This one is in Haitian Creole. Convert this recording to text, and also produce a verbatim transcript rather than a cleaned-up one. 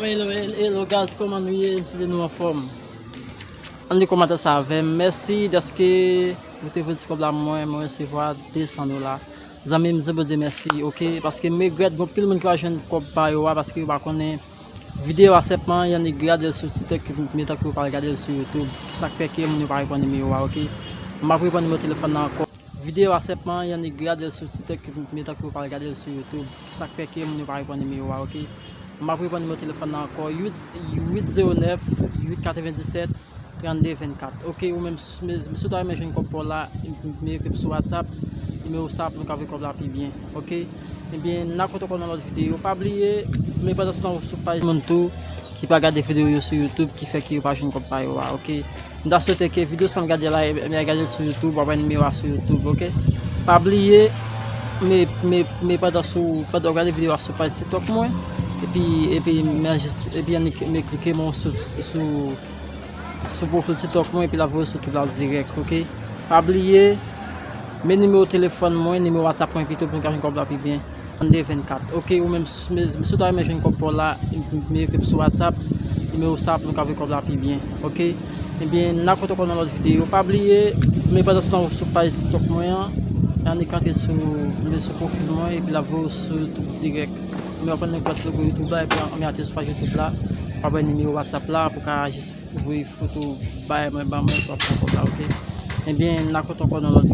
Hello, hello, hello, guys, kòman nou ye? M swete nou anfòm. Ann li kòmantè sa avè m. Mèsi dèske ou te voye ti kòb la mwen, mwen resevwa de san dola. Zanmi m, di Bondye mèsi, oke? Paske m regrèt, gon pil moun ki pa jwenn kòb pa yo a, paske yo pa konnen videyo a sèlman, y annik gade l sou TikTok, men tankou yo pa gade l sou YouTube. Sa k fè ke moun yo pa reponn nimewo a, oke? M ap reponn nimewo telefòn nan ankò. Videyo a sèlman, y annik gade l sou TikTok, men tankou yo pa gade l sou YouTube. Sa k fè ke moun yo pa reponn nimewo a, oke? M ap reponn nimewo telefòn nan ankò, uit, uit zewo nèf, uit katrevenndisèt, trannde vennkat. Oke, ou menm, s-, men, si w ta renmen jwenn kòb pa w la, m, m, m ekri m sou WhatsApp, nimewo sa pou nou ka voye kòb la pi byen, oke? Ebyen, n a kontan ankò nan lòt videyo. Pa bliye, men pandan se tan, ou sou paj moun tou ki pa gade videyo yo sou YouTube, ki fè ke yo pa jwenn kòb pa yo a, oke? M ta swete ke videyo sa m gade la, e, e, gade l sou YouTube, w ap wè nimewo a sou YouTube, oke? Pa bliye, men, men, men pandan sou, pandan w gade videyo a sou paj TikTok mwen, epi, epi, men jis, epi annik, men klike men sou, sou, sou pwofil TikTok mwen, epi l ap voye sou YouTube la dirèk, oke? Pa bliye, men nimewo telefòn mwen, nimewo WhatsApp mwen pito pou nou ka jwenn kòb la pi byen. Trannde vennkat. Oke, ou menm, s-, men, men si w ta renmen jwenn kòb pa w la, m, m, men ekri m sou WhatsApp, nimewo sa pou nou ka voye kòb la pi byen, oke? Ebyen, n a kontan ankò nan lòt videyo. Pa bliye, men pandan se tan, ou sou paj TikTok mwen an, annik antre sou, men sou pwofil mwen, epi l ap voye w sou YouTube dirèk. Men w ap pran nenpòt logo YouTube la, epi annik antre sou paj YouTube la, w ap wè nimewo WhatsApp la, pou w ka jis voye foto bay mwen, ban mwen, pou w ap pran kòb la, oke? Ebyen, n a kontan ankò nan lòt videyo.